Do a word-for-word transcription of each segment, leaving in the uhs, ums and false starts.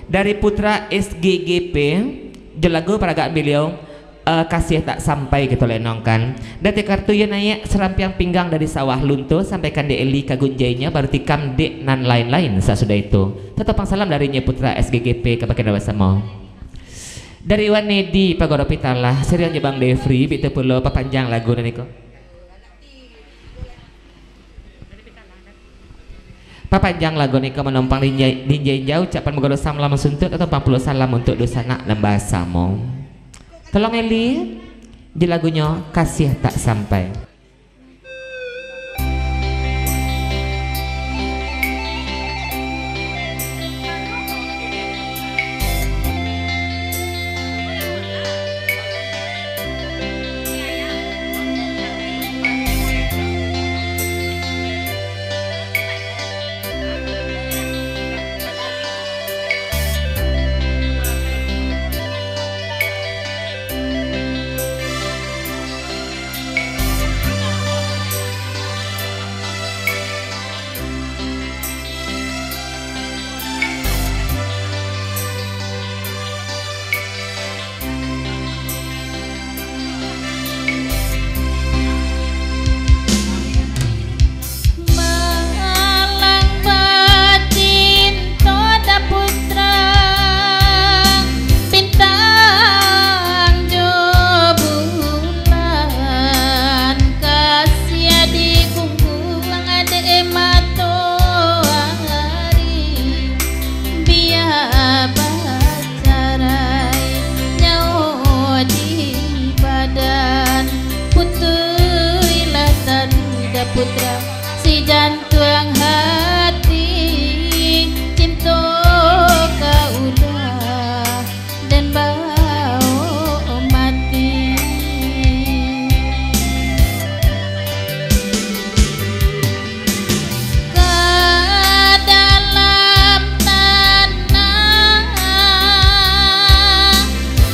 Dari Putra S G G P, jo lagu paragaan baliau, eh, Kasih Tak Sampai kito lenongkan. Dari kartu iyo naiak Serampiang Pinggang dari Sawah Lunto, sampaikan dek Eli ka gunjainyo, baru tikam dek Nan Lain-Lain sasudah itu. Tatap salam dari nyo Putra S G G P ka baginda basamo. Dari Wan Nedi Pagoro Pitalah, siriang jo Bang Defri, bitu pulo papanjang lagu nan iko. Papanjang lagu niko manompang dinja-, dinja-inja ucapan baguru salam suntuak atau ampang puluah salam untuak dunsanak nan basamo. Tolong Eli, di lagunyo Kasih Tak Sampai. Malang bacinto da putra, bintang jo bulan, kasiah digungguang dek matoari, bia ba- carai nyawo di badan. Putuihlah tando putra, si jantuang hati, cinto ka udah den baok mati. Ka dalam tanah,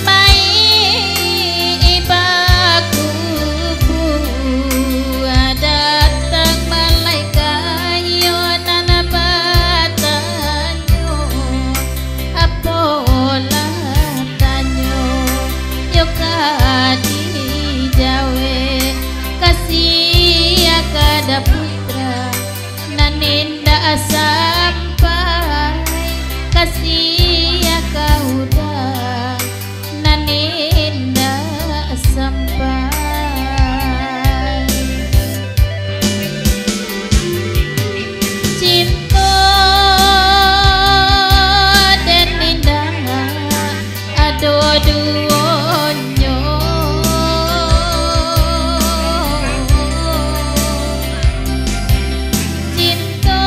mai bakubua, datang malaikat iyo nan batanyo, apolah tanyo, yo ka dijawek, kasiah ka da putra, nan indak sampai, kasiah ka uda, nan indak sampai. Cinto den indak ado duonyo. Cinto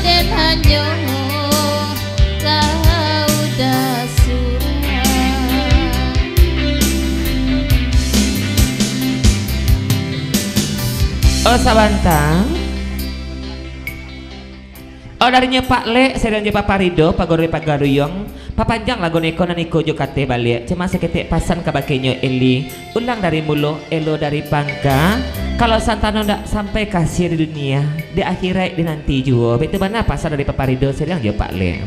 den hanyo kaudah surang. Oh, sabanta. Oh, dari nyo Pak Lek, siriang jo Papa Rido, Pagoroi Pagaruyuang, papanjang lagu niko nan iko jo kateh baliak. Cuma saketek pasan ka bakeh nyo Eli, ulang dari mulo, elo dari pangka. Kalau santano ndak sampai kasiah di dunia, di akhirat dinanti juo. Baitu bana pasan dari Papa Rido, siriang jo Pak Lek.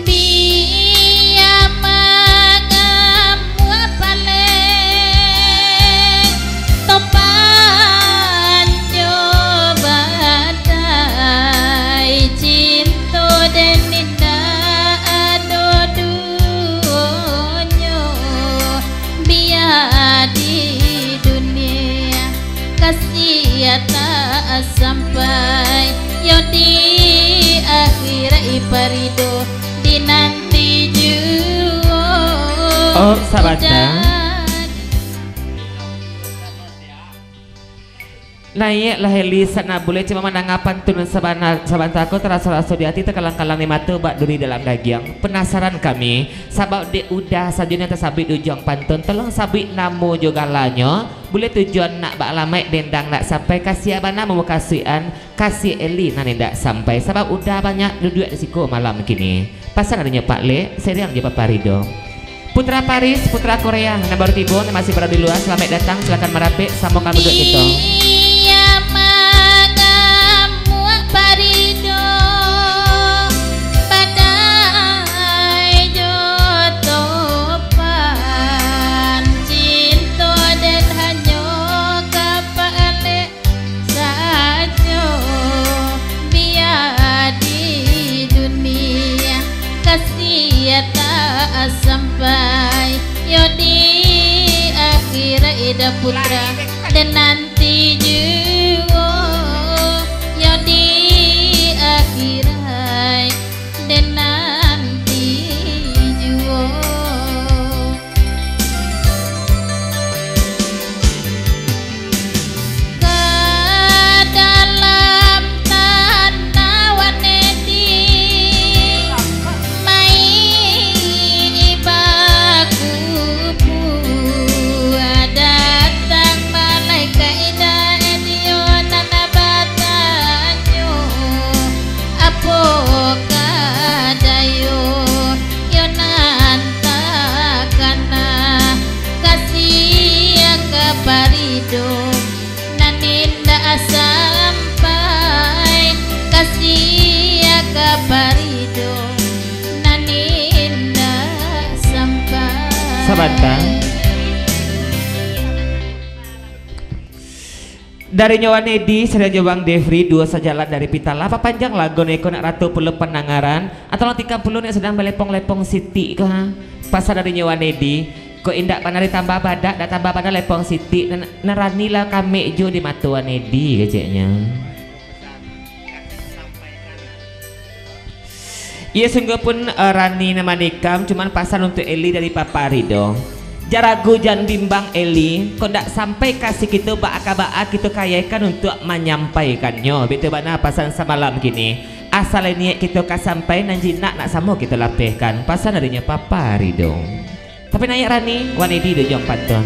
Bia mangamuah palek, topan jo badai, cinto den indak ado duonyo, bia di dunia kasiah tak sampai, yo di akhirat Parido dinanti juo. Oh, sabanta. Naiaklah Eli, sanak bulek, cuma mandanga pantun sabana-, sabanta ko taraso-raso di ati, takalang-kalang di mato, bak duri dalam dagiang. Penasaran kami, sabab dek udah sajo nan tasabuik di ujuang pantun, tolong sabuik namo jo galanyo. Bulek tujuan nak baalamaik, dendang nak sampai, kasiah bana mamukasuikan, kasiah Eli nan indak sampai, sabab udah banyak duduak di siko malam kini. Pasan dari nyo Pak Lek, siriang jo Papa Rido. Putra Paris, putra Korea, nan baru tibo, nan masih barado di lua, salamaik datang, silakan marapek, samo ka duduak kito. Iya mangamuak Parido, badai jo topan, cinto den hanyo ka palek sajo, bia di dunia kasih tak sampai, yo di akhirat ida putra den nanti juo, yo di akhirat den nanti juo. Ka dalam tanah wanedi, mai bakubua, datang malaikat dari yo nan batanyo, apo ka dayo yo nan takana, kasih ka Parido nan indak sampai, kasih ka Parido nan indak sampai. Sabanta. Dari nyo Wanedi, sariah jo Bang Devri, duo sajalan dari pita lah, papanjang lagu niko nak ratuih pulo pandangaran, atau lah tigo pulo nak sadang balepong-lepong sitik ko, ha. Pasan dari nyo Wanedi, kok indak bana ditambah badak, dak tambah bana lepong sitik, nan, nan rani lah kamek jo di mato Wanedi, keceknyo. Iyo, sungguahpun, eh, rani nan manikam, cuman pasan untuak Eli dari Papa Rido. Jan ragu, jan bimbang Eli, kok ndak sampai kasih kito, baa ka baa kito kayakan untuak manyampaikannyo. Bitu bana pasan samalam kini. Asal niat kito ka sampai, nan jinak nak samo kito lapehkan. Pasan darinyo Papa Rido. Tapi naiak rani, Wanedi di ujuang pantun.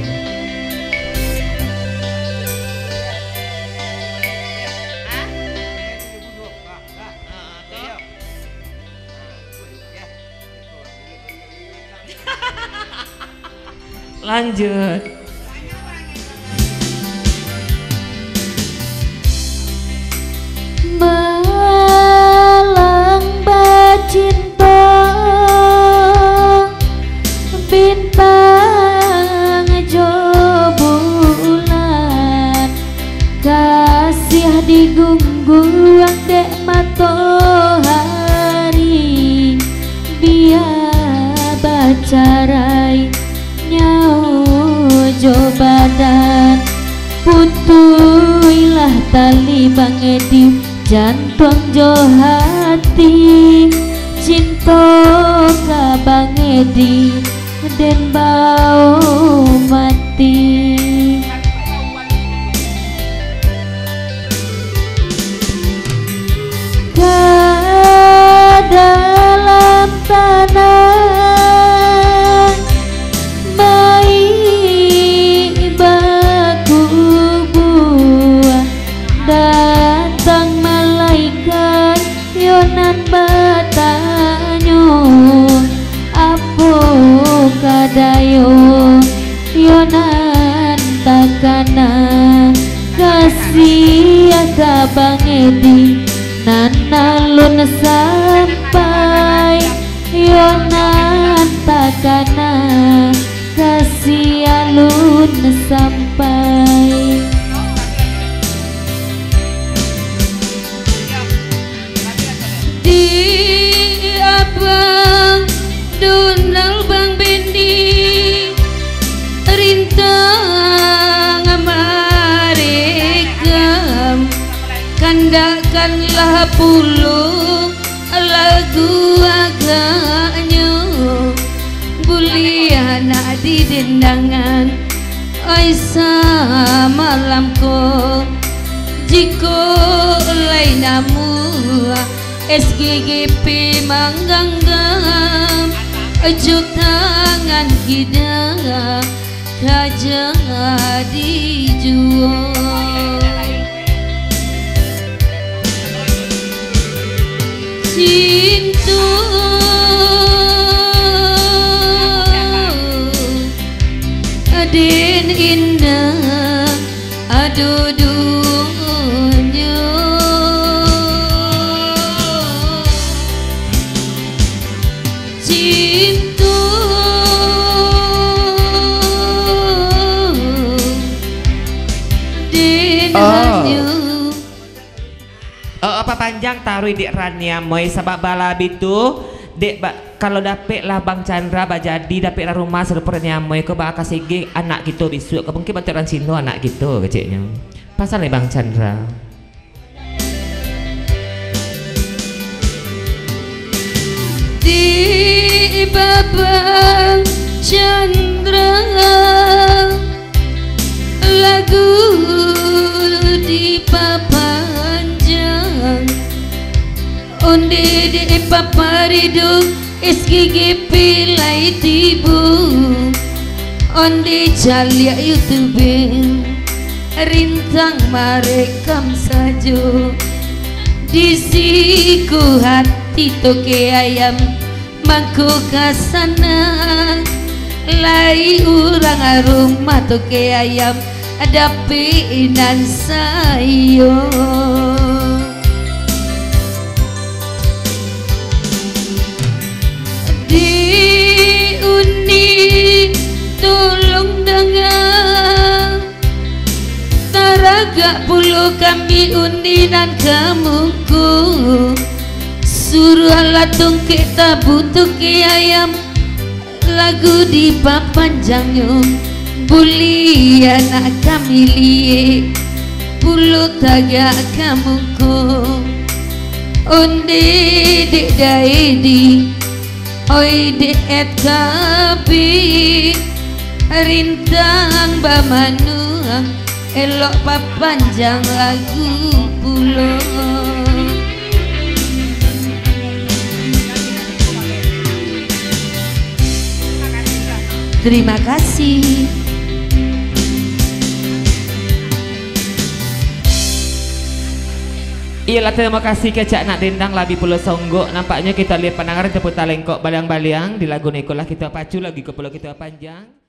Lanjut. Malang bacinto, bintang jo bulan, kasih digungguang dek matohari, bia bacarai nyawo jo badan. Putuihlah tali Bang Edi, jantuang jo hati, cinto ka Bang Edi den bao mati. Ka dalam tanah, mai bakubua, datang malaikat yo nan batanyo, apo ka dayo yo nan takana, kasih ka Bang Edi nan alun sampai, yo nan takana, kasih alun sampai. Di Abang Donald, Bang Bendi, Rintang Marekam, kandakkanlah pulo lagu agaknyo, buliah nak didendangan. Ai samalam ko, jikok lai namuah S G G P mangganggam, jo tangan kida ka jadi juo. Cinto Duduhnyo cinto den hanyo. Oh, oh, papanjang taruih dek Rani Amoy, sabab balabi tu, dek ba-, kalau dapek lah Bang Chandra bajadi, dapek lah rumah sarupo Rani Amoy ko, baa ka segeh anak kito bisuak ko, mungkin bantuak urang Cino anak kito, keceknyo. Pasan lai Bang Chandra. Di Babang Chandra, lagu dipapanjang. Onde dek Papa Ridho, S G G P lai tibo. Onde caliak YouTube, Rintang marekam sajo. Di siko hati toke ayam mangko ka sanang. Lai urang rumah toke ayam dapek nan sayo. Dek Uni, tolong danga. Taragak pulo kami Uni nan ka muko. Suruahlah tungkek tabu toke ayam, lagu dipapanjangnyo. Buliah nak kami liek pulo tagak ka muko. Onde dek Daedi, oi dek Ed Kabi, Rintang Bamanuang, elok papanjang lagu pulo. Terima kasih. Iyolah, tarimo kasih kecek anak dendang, labi pulo songgok. Nampaknyo kito lai pandanga Rintu Puta Lengkok Baliang-baliang. Di lagu niko lah kito pacu, lagu ko pulo kito panjang.